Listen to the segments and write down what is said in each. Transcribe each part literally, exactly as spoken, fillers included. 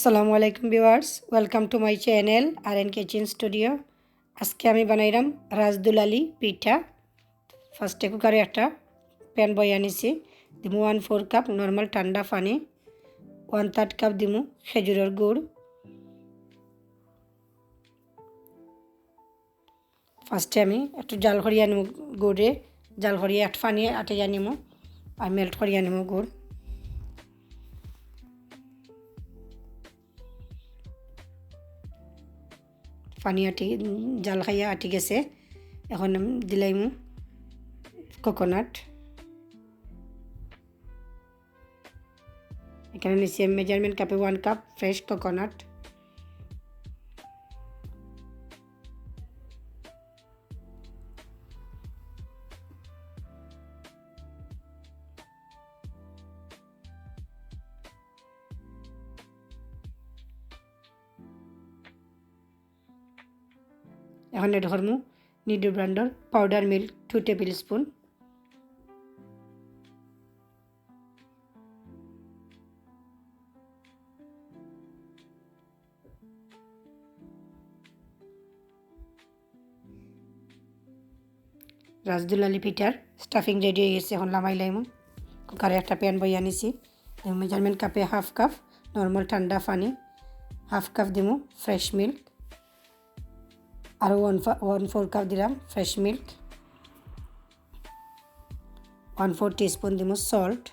আসসালামু আলাইকুম viewers, welcome to my channel R N Kitchen Studio। আজকে আমি বানাইরাম রাজদুলালি পিঠা। ফার্স্টে কুকারে একটা প্যান বইয়া নিছি, দিমু ওয়ান ফোর কাপ নর্মাল ঠান্ডা পানি, ওয়ান থার্ড কাপ দিমু খেজুরর গুড়। ফার্স্টে আমি একটু জাল করিয়া নিমু গুড়ে, জাল করিয়া একটু পানি আটাইয়া নিমু আর মেল্ট করিয়া নিমু গুড়। পানি আটি, জাল খাইয়া আটি গেছে। এখন আমি দিলাইমু কোকোনাট। এখানো নিছি আমি মেজারমেন্ট কাপে ওয়ান কাপ ফ্রেশ কোকোনাট। এখন অ্যাড করমু নিডো ব্র্যান্ডর powder milk two tablespoon. Rajdulali পিঠার স্টাফিং রেডি অই গেছে, এখন লামাই লাইমু। কুকারে একটা প্যান বইয়া নিছি, মেজারমেন্ট কাপে হাফ কাপ নর্মাল ঠান্ডা পানি, হাফ কাপ দিমু ফ্রেশ মিল্ক, আরও ওয়ান ওয়ান ফোর কাপ দিলাম fresh milk, one four teaspoon দিমু সল্ট।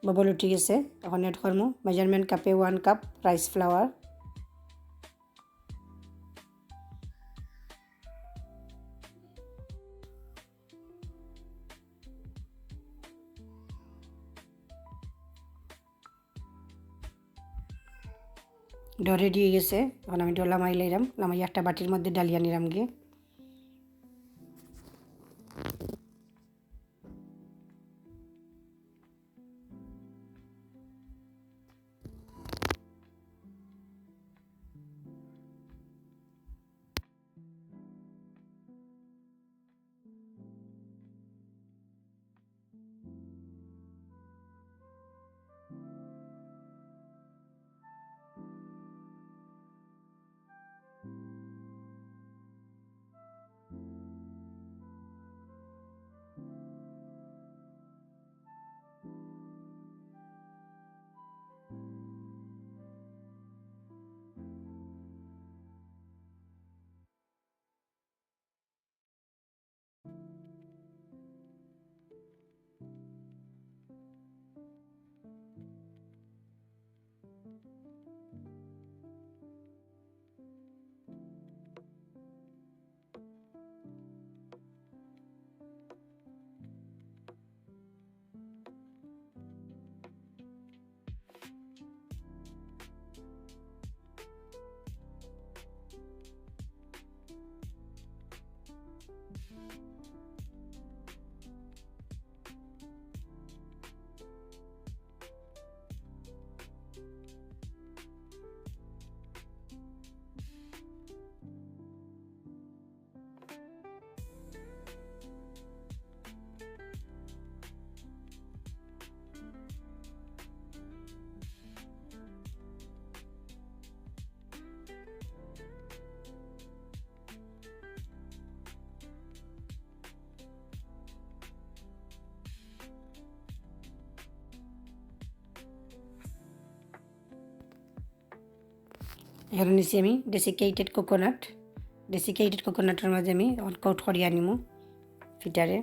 বাবল উঠি গেছে, এখন অ্যাড করমু মেজারমেন্ট কাপে one cup rice flour. Dough ready অই গেছে, এখন আমি ডো লামাই লাইরাম, লামাই একটা বাটির মধ্যে ডালিয়া নিরাম গিয়া। এখানো নিছি আমি ডেসিকেটেড কোকোনাট। ডেসিকেটেড কোকোনাটর মাঝে আমি এখন কোট করিয়া নিমু ফিটারে।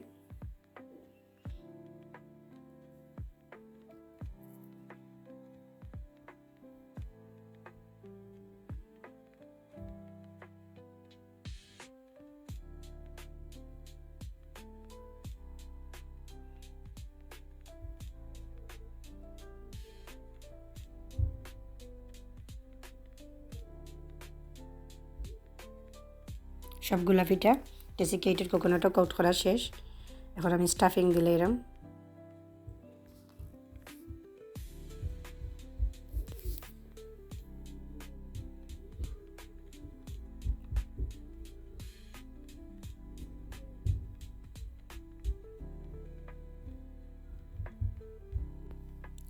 সবগুলা ফিটা ডেসিকেটেড কোকোনাটও কোট করা শেষ। এখন আমি স্টাফিং দিলাইরাম।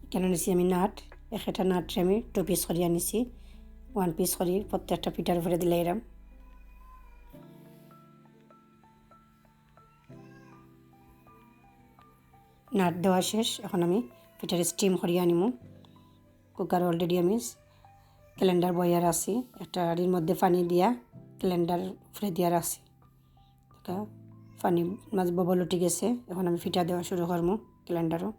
এখানো নিছি আমি নাট, একটা নাটরে আমি টু পিস করিয়া নিছি। ওয়ান পিস করি প্রত্যেকটা পিঠার উপরে দিলাইরাম। নাট দেওয়া শেষ, এখন আমি পিঠার স্টিম করিয়া নিমু। কুকার অলরেডি আমি ক্যালেন্ডার বইয়া রাখছি, একটা হাঁড়ির মধ্যে পানি দিয়া ক্যালেন্ডার উপরে দিয়া রাখছি। পানির মাঝে বাবল উঠি গেছে, এখন আমি পিঠা দেওয়া শুরু করমু ক্যালেন্ডারো।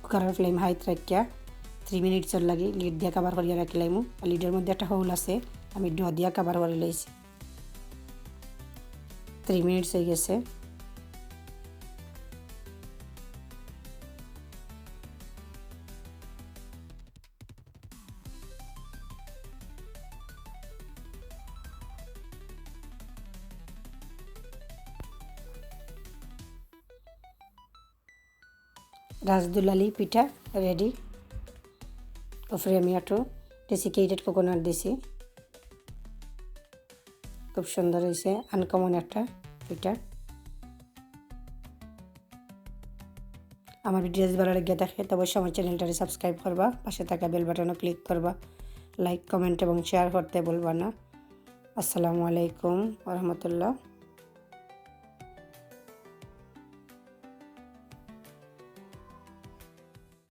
কুকারর ফ্লেম হাইত রাখিয়া থ্রি মিনিটসর লাগি লিড দিয়া কভার করিয়া রাখিলাইমু। আর লিডর মধ্যে একটা হোল আছে, আমি ড্র দিয়া কভার করি লইছি। থ্রি মিনিটস অই গেছে। রাসদুলালি পিঠা রেডি। উপরে আমি একটু ডেসিকেটেড কোকোনাট দিছি। খুব সুন্দর অইছে, আনকমন একটা পিঠা। আমার ভিডিও যদি ভালা লাগিয়া থাকে, তবে অবশ্যই আমার চ্যানেলটারে সাবস্ক্রাইব করবা, পাশে থাকা বেল বাটনও ক্লিক করবা, লাইক, কমেন্ট এবং শেয়ার করতে ভুলবা না। আসসালামু আলাইকুম ওয়া রাহমাতুল্লাহ।